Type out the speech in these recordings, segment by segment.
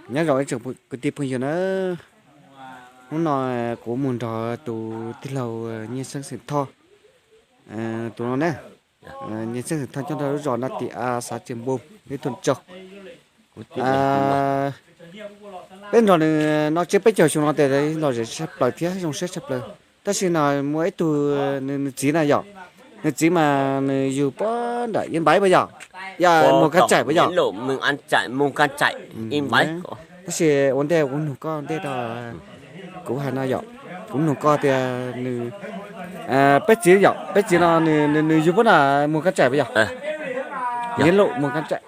Nyob zoo ib tsoom kwv tij phooj ywg na, hnub no kuv mus nrog tus tij laug Nyiaj Xeeb xeem Thoj, tus no na, Nyiaj Xeeb xeem Thoj nyob rau lub zos Naj Tim A, xav Tseem Npum, ib tug tsau. Peb nrog nws no tseb peb caug xyoo no tes los zem tshaj plaws thiab zoo siab tshaj plaws. Tab sis no muaj ib tug, nws txiv na yom, nws txiv mas nws yug puag nram Ib Npaiv puas yog, yog Mus Kab Tsaim puas yog? Tab sis ua ntej kuv nug koj ntej rau, kuv hais no yom, kuv nug koj tias nws, peb txiv yom, peb txiv no nws yug puag nram Mus Kab Tsaim puas yog? Mus Kab Tsaim.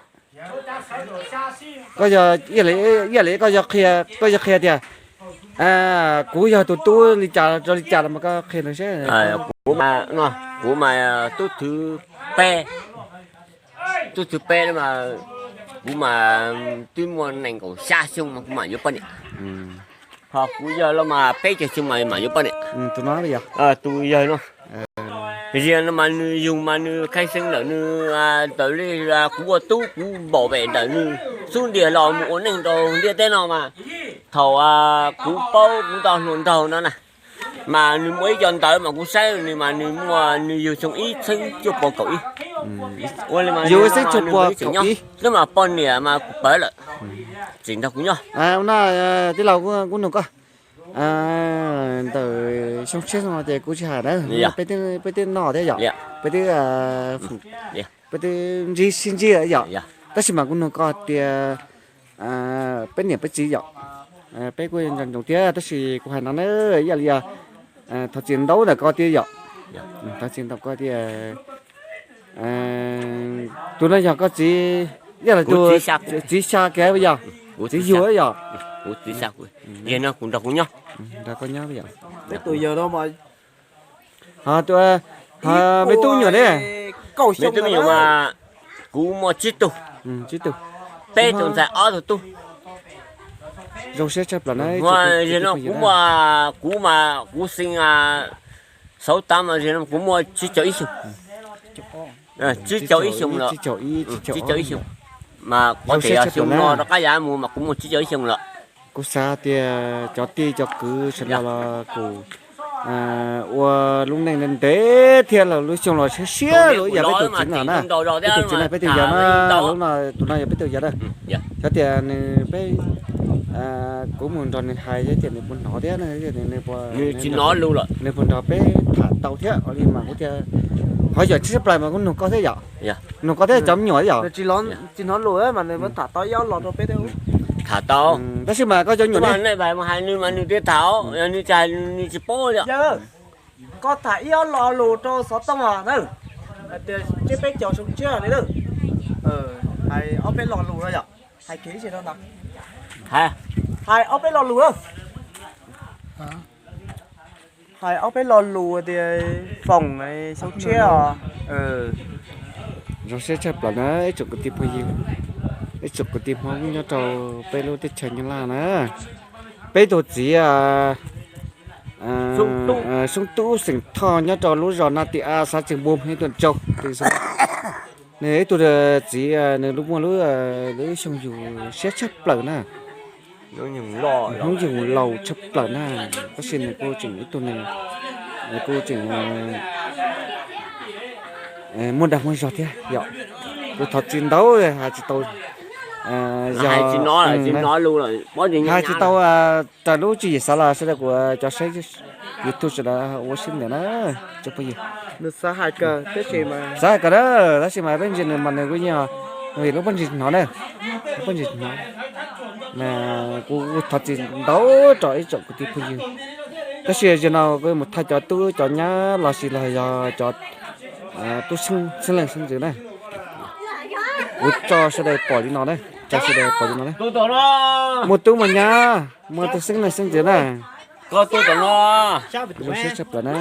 Koj yog, ib yam li koj yog qhia, koj yog qhia tias kuv yog tus tub li cas rau li cas los mas koj qhia nws seb. Kuv mas tub thwv peb, tub thwv peb mas kuv mas twb muaj nees nkaum xya xyoo mas kuv mam yuav poj niam. Ho kuv yog los mas peb caug xyoo mas mam yuav poj niam. Tus no, tus yawg no, Ziag no mas nws yug mas nws khai xeeb ntawm nws, ntawm li kuv ua tub kuv npaum pem ntawm nws xub ntiag los mus ua neej rau ntiaj teb no mas, thaum kuv paub kuv tau hluas nraug no na, mas nws muaj ib co ntawv mas kuv saib nws mas nws muaj, nws yug xyoo ib txheeb cuaj pua kaum ib. Ua li mas yug ib txheeb cuaj pua kaum ib, twb mas poj niam mas kuv pawv lawm, tseem nrog kuv nyob. Ua no, tij laug, kuv nug koj, ntawm xyoo tshiab no ces kuv tsis hais na, peb twb noj thiab yom, peb twb, peb twb ntsib sib ntsib lawm yom. Tab sis mas kuv nug koj tias peb niam peb txiv yom, peb kuj nco ntsoov thiab, tab sis kuv hais no na, ib yam li thov txim ntau ntawm koj thiab yom. Thov txim ntau koj tias tus no yog koj txiv, ib yam li tus txiv xya kiag puas yog? Txiv yug yom. Kuv txiv xya, kuv nrog kuv nyob. Nrog koj nyob yom. Peb tus yawg no mas, ho, ho me tub me nyuam ne? Me tub me nyuam mas kuv muaj tsib tug, tsib tug, peb tus ntxhais ob tug tub. Zoo siab tshaj plaws na. Kuv muaj, kuv mas kuv xeem Xauv Tav mas kuv muaj tsib caug ib xyoos, tsib caug ib xyoos lawm, tsib caug ib xyoos. Mas qhov tias yog xyoo no rov qab yav mus mas kuv muaj tsib caug ib xyoos lawm. Kuv xav tias cov tij cov kwv sawv daws los kuj ua lub neej ntev thiab los lub xyoo los siab siab los ib yam peb tus txiv no na. Peb tus txiv no peb tus yawg na, lub no, tus no yog peb tus yawg na. Xav tias nws, peb, kuv mus nrog nws hais thiab tias nws puas hnov thiab, nws puas, nws puas nrog peb tham tau thiab li mas kuv thiaj, qhov yog tshaj plaws mas kuv nug koj thiab yom. Nug koj thiab cov me nyuam yom. Tsis hnov lus mas nws tham tau ib ob lo rau peb thiab. Tham tau. Tab sis mas koj cov me nyuam ne, hais nws mas nws thiaj tham, yog nws tsis hais nws tsis paub li. Koj tham ib ob lo lus rau xov tooj os na, hais tias tseb peb caug xyoo tshiab li na, hais ob peb lo lus no yom, hais kiag ib tsi rau ntawd, hais ob peb lo lus na, hais ob peb lo lus tias foom xyoo tshiab os. Zoo siab tshaj plaws na ib tsoom kwv tij phooj ywg, ib tsoom kwv tij Hmoob nyob rau peb lub teb chaws Nyab Laj na. Peb tus txiv Soob Tub xeem Thoj nyob rau lub zos Naj Tim A, xav Tseem Npum, ib tug tsau. Nws ib tug txiv, nws muaj lub, lub xyoo yug siab tshaj plaws na. Hnub yug laus tshaj plaws na, tab sis nws kuj tseem ib tug, nws kuj tseem muaj dag muaj zog thiab yom. Kuv thov txim ntau, hais tsis tau, yog, hais tsis tau raws lub tswv yim xav los sawv daws kuj cov saib YouTube sawv daws ua siab ntev na. Tsoom phooj ywg, xav hais kawg na, tab sis mas peb ntsis nws mas nws kuj yeej, vim lub pob ntseg hnov na, lub pob ntseg hnov. Kuv thov txim ntau rau ib tsoom kwv tij phooj ywg, tab sis yog no kuv mus thaij cov tub cov nyab los sis los yog cov tub xeeb leej xeeb ntxwv na. Kuv tso sawv daws pom li no na, tso sawv daws pom li no na. Muaj tub muaj nyab, muaj tub xeeb leej xeeb ntxwv na. Zoo siab tshaj plaws na.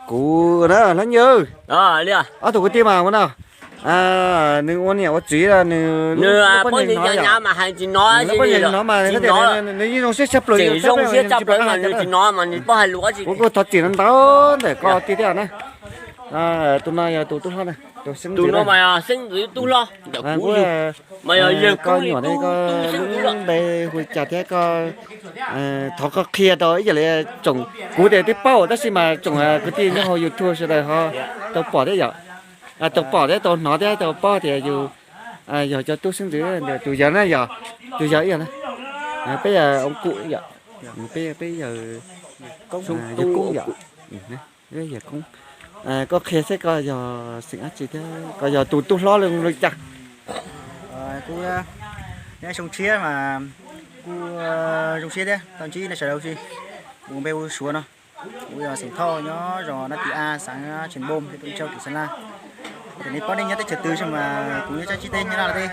Kuv na, Hlob Nyiaj, ob tug kwv tij mas ua no, nws ua niam ua txiv, nws poj niam hnov mas, nws yeej zoo siab tshaj plaws, kuv kuj thov txim ntau ntawm koj tiag thiab na. Tus no yog tus tub hlob na. Tus no mas xeeb ntxwv tub hlob ntawm kuv yug, mas yog yawg koob li tub xeeb ntxwv lawm. Npe hu li cas thiab koj, thov koj qhia rau ib yam li tsoom, kuv tias twb paub tab sis mas tsoom kwv tij nyob hauv YouTube sawv daws ho tau pom thiab yom, tau pom thiab tau hnov thiab tau paub tias yus yog cov tub xeeb ntxwv ntawm tus yawg na yom, tus yawg ib yam na, peb yog oo kum yom, peb yog yawg koob yom. Koj qhia seb koj yog xeem dab tsi thiab koj yog tus tub hlob li cas? Kuv nyob xyoo tshiab mas kuj zoo siab thiab tau ntsib nej sawv daws si. Kuv npe hu Suav no, kuv yog xeem Thoj nyob zos Nab Ti A, xeev Tsheej Npoo, huyện Tuần Châu, tỉnh Sơn La. Ces nej paub nej nyob teb chaws twg mas kuv nyob sab teb chaws Nyab Laj teb.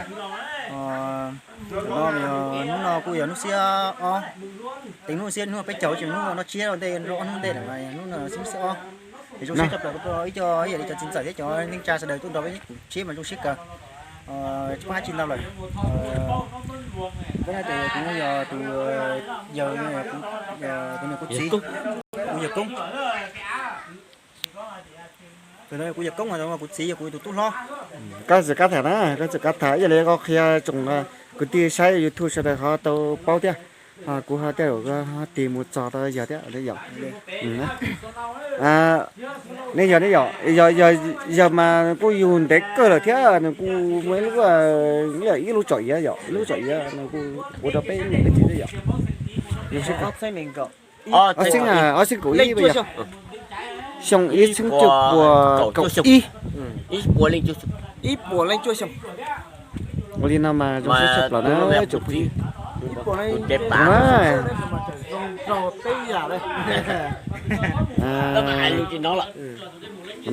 Hnub no kuj yog hnub xiab ob, teev hnub xiab hnub peb caug ces hnub no tshiab ua ntej rau ob hnub ntej lawm mas hnub no xiab xiab ob. Ces zoo siab tshaj plaws rau ib co ib yam li cov txiv ntxawm thiab cov neej tsa sawv daws tuaj nrog peb kuv tshiab mas zoo siab kawg. Tsis paub hais tsis ntau lawm. Kuv yog tus yawg, tus niag kuv txiv, kuv yawg koob. Kuv yawg koob, kuv txiv yog kuv tus tub hlob. Koj txawm kab tham na, koj txawm kab tham ib yam li koj qhia tsoom kwv tij saib YouTube sawv daws ho tau paub thiab. Kuv ho tej zaum ho tig mus txog rau yawg thiab yom. Nej yog, nej yog, yog, yog mas nws kuj yug ntev kawg lawm thiab nws kuj muaj ib lub, ib lub tsom iav yom, ib lub tsom iav nws kuj ua rau peb niam peb txiv thiab yom. Ob txhiab, ob txhiab kaum ib, xyoo ib txhiab cuaj puas kaum ib. Ua li no mas zoo siab tshaj plaws na tsoom phooj ywg. Qhov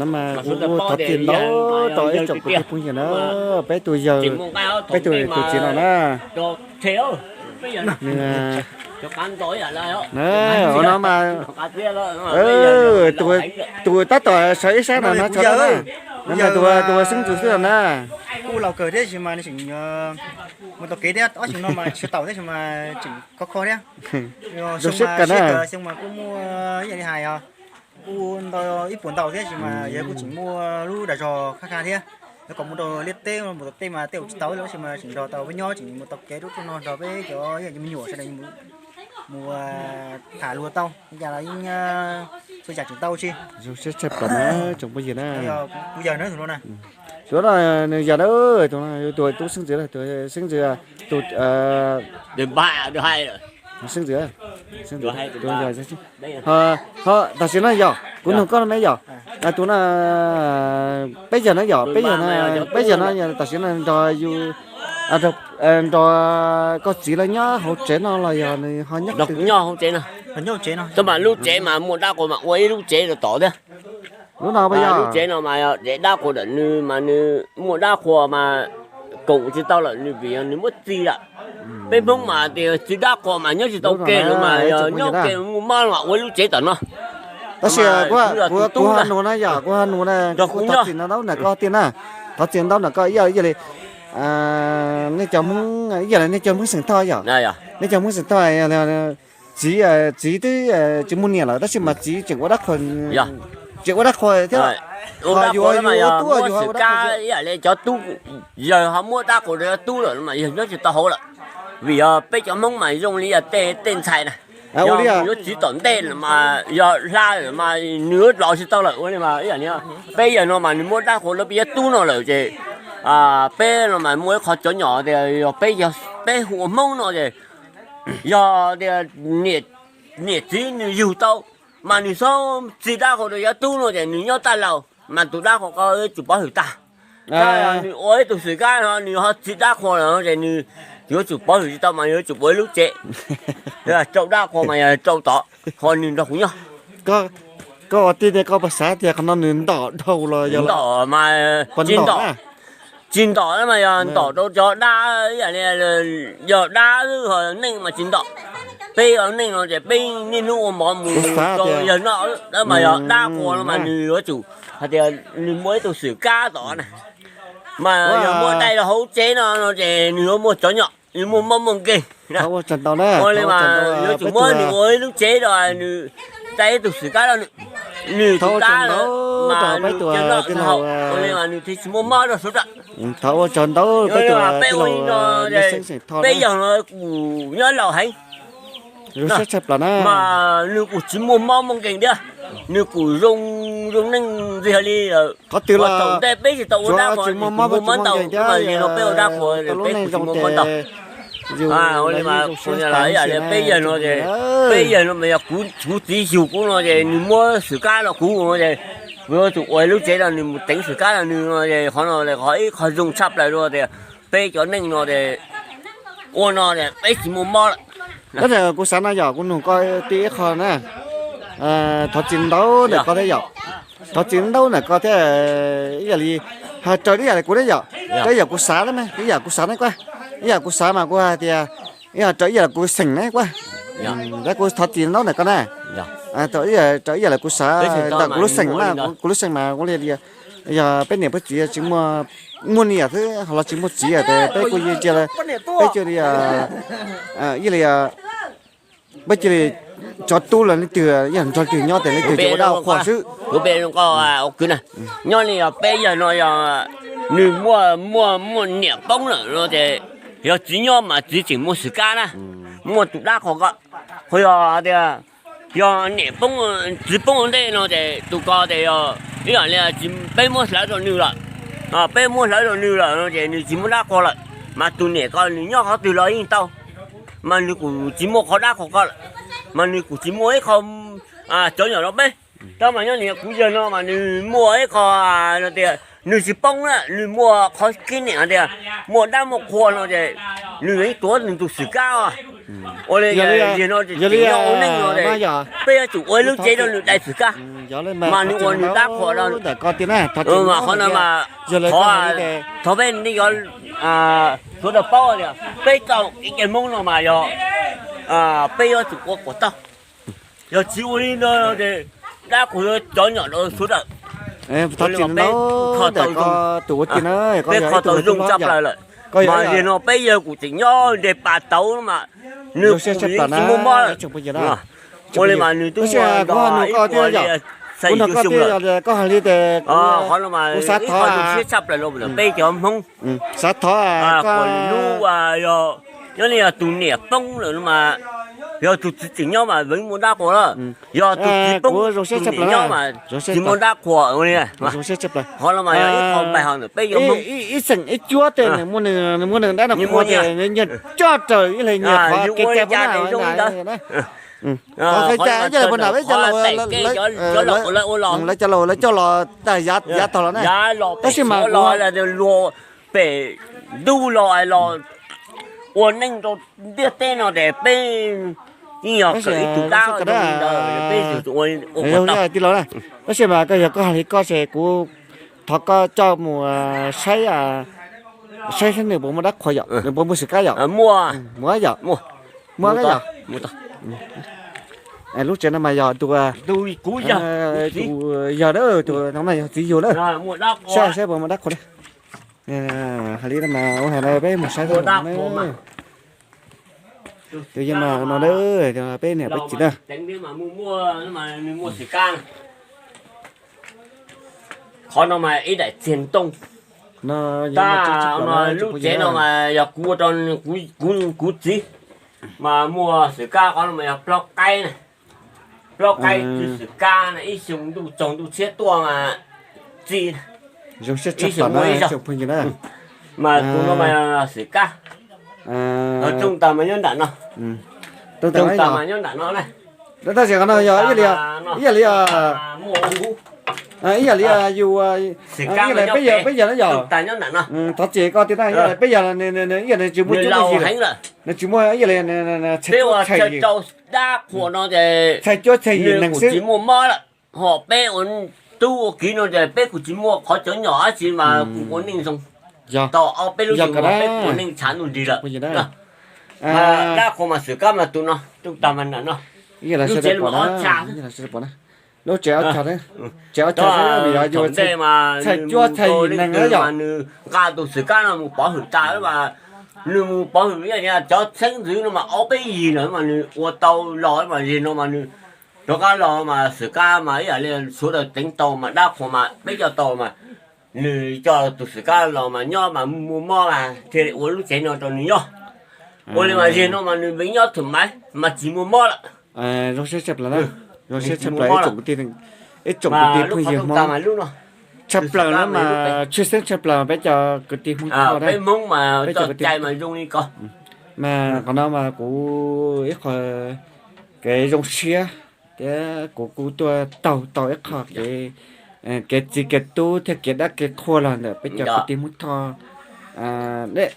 no mas kuv thov txim ntau rau ib tsoom kwv tij phooj ywg na, peb tus yawg, peb tus tus txiv no na. Nws, ua no mas, tus tab tom sawv ib sab no no, tus xeeb ntxwv xwb no na. Kuj laus kawg thiab sis mas nws tseem mus tau kev thiab, ob xyoo no mas tsis tau tau thiab sis mas tseem khov kho thiab. Zoo siab kawg na. Xyoo mas kuj muaj ib yam li hais os, kuj ntau ib puas ntau thiab sis mas yawg kuj tseem muaj lub dag zog khab kha thiab. Yog kom mus rau liaj teb mus tom tej mas tej zaum tsis tau lawm sis mas tseem nrog tau peb nyob tseem mus tau kev rub rub no nrog peb cov me nyuam sawv daws mus tham luag tau li cas los yeej txhua yam tseem tau tsis. Zoo siab tshaj plaws na tsoom phooj ywg na. Kuv yawg na tus no na. Tus no nws yog na, tus no yog tus tub xeeb ntxwv, tus xeeb ntxwv, tus xeeb ntxwv, xeeb ntxwv, tus yog, ho tam sim no yog kuv nug koj no me yog, tus no peb yawg no yog, peb yawg no, peb yawg no tam sim no nrog yus, nrog koj txiv los nyob hauv tsev no los yog nws ho nyob twg? Nyob hauv tsev no. Tab mas lub tsev mas muaj dab qhuas mas ua ib lub tsev rau tod thiab. Lub no, lub tsev no mas yog tsev dab qhuas ntawm nws mas nws muaj dab qhuas mas koom tsis tau lawm nws vim yog nws muab txi lawm. Peb Hmoob mas tias txiv dab qhuas mas nyob tsis tau ke lawm mas yog nyob ke muaj mob mas ua ib lub tsev tom no. Tab sis kuv ho nug na yog, kuv ho nug na, kuv thov txim ntau ntau na koj tiag na, thov txim ntau na koj ib yam li nej cov Hmoob, ib yam li nej cov Hmoob xeem Thoj yog, nej cov Hmoob xeem Thoj txiv, txiv twb tsis muaj niam lawm tab sis mas txiv tseem ua dab qhuas, tseem ua dab qhuas thiab. Ho yuav, yuav ua tub, yuav ua dab qhuas ib yam li cov tub, yawg ho muab dab qhuas rau cov tub lawm mas yawg nyob tsis tau hauv lawm. Vim yog peb cov Hmoob mas zoo li yog tej, tej ntxhais na, yog yuav txiv tom ntej mas yog hla mas nws yuav los tsis tau lawm ua li mas ib yam li peb yawg no mas nws muab dab qhuas rau peb cov tub no lawm ces peb no mas muaj ib qho cov nyom tias yog peb, yog peb hu ua Hmoob no ces yog tias niam txiv nws yug tau mas nws txhob txi dab qhuas rau cov tub no ces nws nyob tag laus mas tus dab qhuas ko yuav tsum pov hwm tag. Nws ua ib tug xwm kab no nws ho txi dab qhuas lawm no ces nws yuav tsum pov hwm tsis tau mas yuav tsum ua ib lub tsev rau dab qhuas mas yog rau tod, ho nws nrog kuv nyob. Koj ua tij tias koj puas xav tias qhov no nws ntom dhau los yog ntom mas tsis ntom, tsis ntom mas yog ntom rau cov dab, yog dab neej mas tsis ntom. Peb ua neej no ces peb niaj hnub ua mov mus rau yawg noj, mas yog dab qhuas no mas nws yuav tsum hais tias nws muaj ib tug xwm kab tod na, mas yog muab dai rau hauv tsev no no ces nws yuav muaj cov nyom, nws muaj mob muaj nkeeg. Ua li mas yuav tsum muab nws ua ib lub tsev rau nws, dai ib tug xwm kab rau nws. Nws tus dab ntawd mas nws cia noj tag hau ua li mas nws thiaj tsis muaj mob rau sawv daws. Thov ua tsaug ntau peb tus tij laug Xeeb Xeem Thoj na. Peb yawg no kuj nyob laus heev, zoo siab tshaj plaws na, mas nws kuj tsis muaj mob muaj nkeeg thiab, nws kuj zoo, zoo neej ntxiag li. Qhov twg los ntej peb tsis tau ua dab, tsis muaj mob, tsis muaj mob ntau, mas yog no peb ua dab qhuas peb kuj tsis muaj mob ntau. Ua li mas kuv yog li peb yawg no ces, peb yawg no mas yog kuv txiv yug kuv no ces nws muab xwm kab rau kuv no ces kuv yuav tsum ua lub tsev rau nws mus teev xwm kab rau nws no ces qhov no qhov ib qho zoo tshaj plaws dua tias peb cov neej no ces ua no peb tsis muaj mob lawm. Tab sis kuv xav no yog kuv nug koj tib ib qho na, thov txim ntau ntawm koj thiab yom, thov txim ntau ntawm koj thiab. Ib yam li, raws li ib yam li kuv ne yom, raws ib yam kuv xav na, ib yam kuv xav ne kuv, ib yam kuv xav mas kuv hais tias, ib yam raws ib yam li kuv xeem ne kuv, kuv thov txim ntau ntawm koj na. Raws ib yam li kuv xav ntawm kuv lub xeem mas, kuv lub xeem mas kuv li tias yog peb niam peb txiv tsis muaj, muaj niam xwb ho los tsis muaj txiv ces peb kuj yeej cia, peb cia li, ib yam li, peb cia li tso tub los leej twg yog nrog leej twg nyob ces leej twg cia ua dab ua qhua xwb. Kuv pe zoo koj ua kwv na, nyob li yog peb yawg no yog nws muaj, muaj, muaj niam poob lawm no ces yog txiv nyob mas txiv tseem muaj xwm kab na, muaj tus dab qhuas ko. Ho yog tias yog niam poob, txiv poob ua ntej no ces tus ko ces yog ib yam li peb muab hlawv rau nws lawm, peb muab hlawv rau nws lawm no ces nws tsis muaj dab qhuas lawm. Mas tus niam ko nws nyob qhov twg los yeej tau, mas nws kuj tsis muaj qhov dab qhuas ko lawm, mas nws kuj tsis muaj ib qho cov nyom rau peb. Tab mas nyob li kuv yawg no mas nws muaj ib qho tias nws tsis poob na, nws muaj qhov khib niam tias muaj dab muaj qhua no ces nws yeej tuav nws tus xwm kab. Ua li yog li no ces ua neej no ces peb yuav tsum ua lub tsev rau nws dai xwm kab, mas nws ua nws dab qhuas rau. Mas qhov no mas thov, thov peb nej yuav sawv daws paub tias peb tau ib ce Hmoob no mas yog peb yuav tsum ua kom tau. Yog tsis ua li no ces dab qhuas yuav cov nyom rau sawv daws. Thov txim ntau ntawm koj tus ua tij na, peb kho tau zoo tshaj plaws lawm. Mas yog no peb yawg kuj tseem nyob nte pas tauv mas nws kuj tsis muaj mob lawm. Ua li mas nws twb muaj ib puas li xya yim cuaj xyoo lawm. Qhov no mas ib qho zoo siab tshaj plaws rau peb cov Hmoob. Xav thov koj lub, yog nyob li yog tus niam poob lawm no mas yog tus txiv tseem nyob mas yeej muaj dab qhuas lawm. Yog tus txiv poob, tus niam nyob mas tsis muaj dab qhuas li. Qhov no mas yog ib qho npaig hos ntawm peb cov Hmoob. Ib xeem ib cuab tes nws muaj nws dab nws qhua tes nws nyiag coj raws ib leeg nyiag qhov kev cai puas na. Qhov kev cai ib yam li puas nram peb cov laus, lawv cov laus lawv coj los tas yav tag los na. Tab sis mas kuv pem ntuj los los ua neej rau ntiaj teb no ces peb yeej yog kawm ib tug dab ntawd peb ua tij laug na. Tab sis mas koj yog koj hais li koj ces kuv thov koj coj mus saib, saib saib nws puas muaj dab qhuas yom, nws puas muaj xwm kab yom. Muaj yom, muaj yom. Lub tsev no mas yog tus, tus yog, tus no yog txiv yug na. Saib saib puas muaj dab qhuas na. Hais li no mas ua hais no peb mus saib. Tus yog mas no, peb niam peb txiv na. Qhov no mas ib daim txiag ntoo. Tab lub tsev no mas yog kuv ua rau kuv txiv, mas muaj xwm kab. Qhov no mas yog plaub qaib na, plaub qaib txwj xwm kab na, ib xyoo ntuj tsaus ntuj tshiab tuaj mas txi, ib xyoo muaj ib zaug. Mas tus no mas xwm kab, rooj tag mas nyob nram no, rooj tag mas nyob nram no na. Tab sis qhov no yog ib yam li, ib yam li, ib yam li yus, ib yam li peb yawg, peb yawg na yog, thov txim koj tiag na, ib yam li peb yawg ib yam li tsis muaj cuab muaj yig, nws tsis muaj ib yam li txhais cuab txhais yig, txhais cuab txhais yig neeg xwb. Tsis muaj mob lawm, ho peb ua tub ua kiv no ces peb kuj tsis muaj qhov cov nyom dab tsi mas kuj ua neej zoo. Tau ob peb lub xyoo no peb kuj ua neej tshav ntuj nrig lawm. Dab qhuas mas xwm kab mas tus no, rooj tag mas nram no. Lub tsev ob txhais, lub tsev ob txhais, txhais cuab txhais yig neeg na yog, nws nqa tus xwm kab no mus pov hwm tas mas, nws mus pov hwm cov txheeb ntxwv no mas ob peb yig lawm mas nws ua tau los mas yig no mas nws Rov qab los mas xwm kab mas ib yam li sawv daws teev tau mas dab qhuas mas peb cov tau mas nws coj tus xwm kab los mas nyob mas muaj mob mas thiaj li ua lub tsev no rau nws nyob. Ua li mas zig no mas nws npeev nyob thwm maiv mas tsis muaj mob lawm. Zoo siab tshaj plaws, zoo siab tshaj plaws ib tsoom kwv tij phooj ywg Hmoob. Tshaj plaws no mas tshwj xeeb tshaj plaws peb cov kwv tij Hmoob Thoj, peb Hmoob mas cov cai mas zoo li ko. Mas qhov no mas kuv ib qho kev zoo siab thiab kuv kuj tuaj taug tau ib qho kev, kev txiv kev tub thiab kev dab kev qhua los ntawm peb cov kwv tij Hmoob Thoj. Nej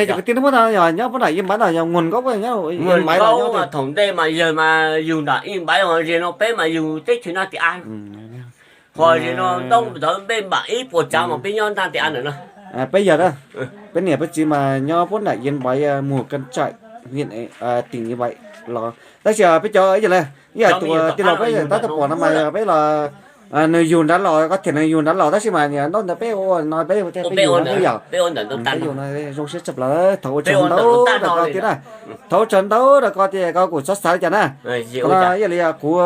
cov kwv tij Hmoob Thoj yog nyob puab nram Ib Npaiv no yog Muag Nkaub nyob Ib Npaiv no nyob. Thaum ntej mas yawg mas yug nram Ib Npaiv, ho zig no peb mas yug teb chaws Naj Ti A. Ho zig no ntaub ntawv npej npam ib puas tsav mas peb nyob Naj Ti A ntawm no. Peb yog, peb niam peb txiv mas nyob puab nram Ib Npaiv, Muag Kaj Tsaim, tỉnh Yên Bái los. Tab sis peb cov ib yam li, ib yam tus tij laug peb tab tom pom no mas peb los, nws yug nrad los, koj thiaj nws yug nrad los tab sis mas ntaub ntawv peb ua no peb, peb yug no peb yog, peb yug no zoo siab tshaj plaws. Thaum ua tsaug ntau rau koj tiag na, thaum ua tsaug ntau rau koj tiag, koj kuj txhob xav li cas na. Qhov no ib yam li kuv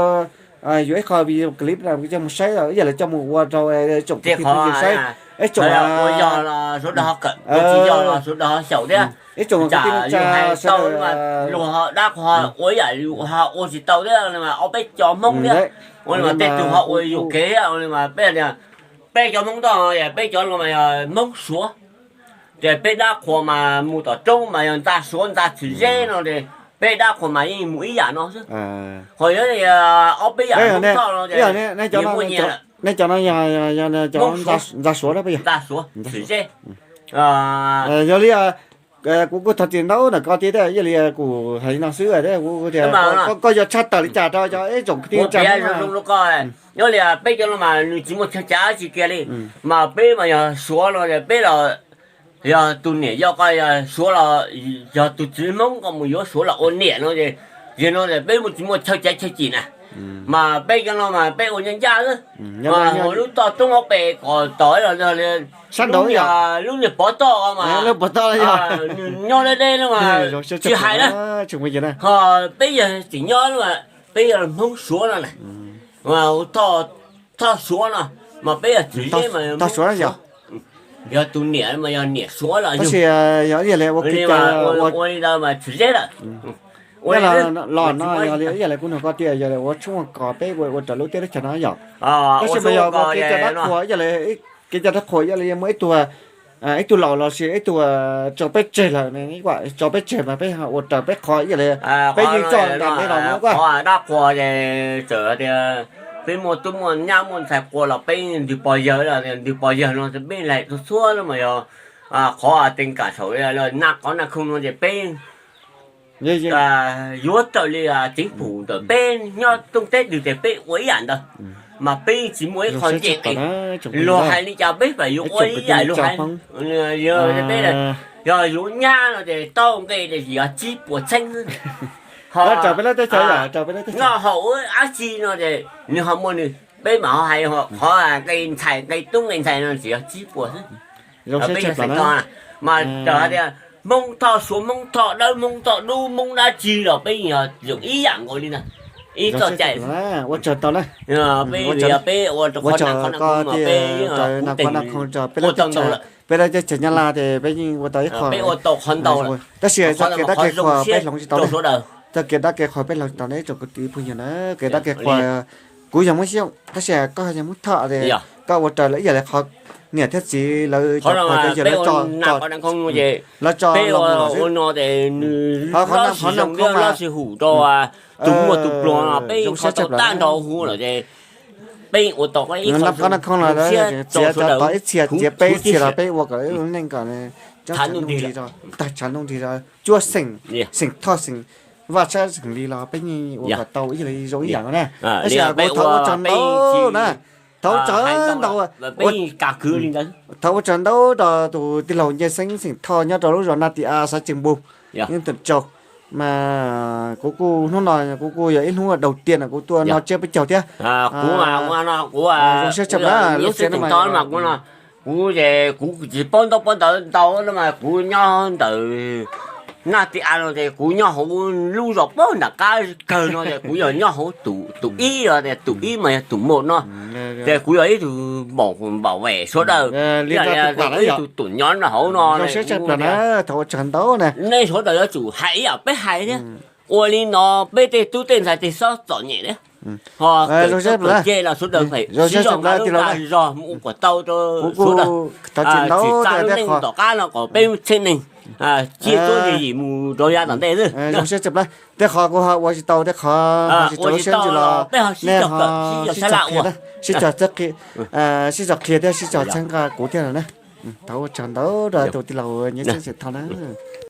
yuav ib qho video clip coj mus saib, ib yam li coj mus ua rau tsoom kwv tij phooj ywg saib, ib tsoom ua yog los sawv daws ho kawm, ua tsis yog los sawv daws ho xyaum thiab. Ib tsoom kwv tij neej tsa sawv daws, luag ho dab qhuas ua ib yam li ho ua tsis tau thiab, ob peb cov Hmoob thiab, ua li mas tej tug ho ua yuam kev thiab, ua li mas peb, peb cov Hmoob Thoj no, peb cov no mas yog Hmoob Suav. Ces peb dab qhuas mas mus tom roob mas yog ntxa Suav ntxa Txwm Zeb no ces peb dab qhuas mas yeej mus ib yam no xwb. Ho yog ob peb yam Hmoob Thoj no ces muaj nyias lawm. Nej cov no yog cov ntxa Suav, ntxa Suav Txwm Zeb. Yog li kuv kuj thov txim ntau ntawm koj thiab, ib yam li kuv hais li no xwb thiab, kuv tias koj yuav tshaj tawm li cas rau cov ib tsoom kwv tij neej tsa. Yog li peb cov no mas nws tsis muaj chaw cav dab tsi kiag li, mas peb mas yog Suav no peb los, yog tus niam yog koj yog Suav los, yog tus txiv Hmoob koj mus yuav Suav los ua niam no ces, yog no peb tsis muaj chaw cav chaw cim na, mas peb cov no mas peb ua ncaj ncaj xwb. Mas ua lub toj roob ob peb kom tos los, sab nraud lub niag pov toj mas nws nyob deb deb no mas tsis hais na. Ho peb yog tseem nyob, peb yog Hmoob Suav no na, Thoj Suav no, mas peb yog Txwm Zeb mas Suav, yog tus niam mas yog niam Suav los tab sis yog ib yam li ua kev cai ua li ntawd mas Txwm Zeb lawm. Los no yog li ib yam li kuv nug koj tias yog li ua tshoob ua kos peb ua raws lub teb lub chaw no yom. Tab sis mas yog ua kev cai dab qhuas ib yam li kev cai dab qhuas ib yam li muaj ib tug, ib tug laus los sis ib tug tso peb tseg lawm, tso peb tseg mas peb ua raws peb qhov ib yam li peb yeej coj nram peb los ua dab qhuas ces txawm tias peb muaj tub muaj nyab muaj ntxhais qua los peb ntws pog yawg, ntws pog yawg no peb laim txhua txhua mas yog qhov tees kam saum naj qhov naj khoom no ces peb yuav raws li tseev phum ntawm peb nyob rooj teb twg ces peb ua ib yam ntawd, mas peb yeej tsis muaj ib qho nce qis. Luag hais li cas peb pab yuav ua ib yam luag hais. Yog yuav nyab no ces tau nqe ces yog tsib puas txheeb xwb. Ho noj haus dab tsi no ces nws ho muaj nws, peb mam ho hais qhov nqe ntxhais nqe tub nqe ntxhais no tsis yog tsib puas xwb. Peb yog feem toj, mas txawm hais tias Hmoob Thoj Suav Hmoob Thoj Dawb Hmoob Thoj Dub Hmoob dab tsi los peb yog zoo ib yam nkaus li ntag. Ib txoj cai. Peb ua rau qhov no qhov no peb kuv teem ua tau ntau lawm. Peb lawv teb chaws Nyab Laj ces peb yeej ua tau ib qho, peb ua tau qhov ntau lawm. Tab sis txoj kev dab kev qhuas peb hloov tsis tau, txoj kev dab kev qhuas peb hloov tsis tau ne tsoom kwv tij phooj ywg na. Kev dab kev qhuas, kuv yog Hmoob Xyooj tab sis koj yog Hmoob Thoj ces koj ua raws lawv ib yam li qhov niam thiab txiv lawv cov qhuas cov yawg lawv tso, lawv tso los mus los xwb. Qhov no qhov no zoo siab tshaj plaws, peb ua tau qhov no txiav ib txhia txiav peb txhia los peb ua kom lub neej kom tag tshav ntuj nti zog, cuaj xeem, xeem Thoj xeem Vaj Tsab xeem Lis los peb yeej ua kom tau ib yam li zoo ib yam no na. Tab sis kuv thov ua tsaug ntau na, thov ua tsaug ntau, thov ua tsaug ntau rau tus tij laug Ncej Xeeb xeem Thoj nyob rau lub zos Naj Ti A xav Tseem Npus, yeej tau tsaug. Mas kuv kuj hnub no kuv kuj yog ib hnub đầu tiên no kuv tuaj noj tsiab peb caug thiab. Zoo siab tshaj plaws lub tsev no mas kuv ces kuv tsis paub ntaub paub ntawv ntau no mas kuv nyob ntawm Naj Ti A no ces kuv nyob hauv lub zos pem nram qab kawg no ces kuv yog nyob hauv tus ib, tus ib mas yog tus maum no, ces kuv yog ib tug maum npam vem sawv daws, ib tug tuam nyob rau hauv no. Thaum ua tsaug ntau na, nej sawv daws yuav tsum hais ib yam peb hais thiab. Ua li no peb tej tub tej ntxhais tej xob txom nyem thiab. Ho kawm txawj kawm ntse los sawv daws phem sib zog nqa lub dag zog mus ua kom tau rau sawv daws, tsis txaj lub neej tom qab no kom peb txheej neeg ciaj tuab yim mus rau yav tom ntej xwb. Tej qhov kuv ho ua tsis tau, tej qhov ho tsis tau lub siab ntsis los peb ho sib zog kawm sib zog sab laj ua, sib zog qhia thiab sib zog txhawb nqa kuv thiab no na. Thaum ua tsaug ntau rau tus tij laug Nyiaj Xeeb Xeem Thoj na.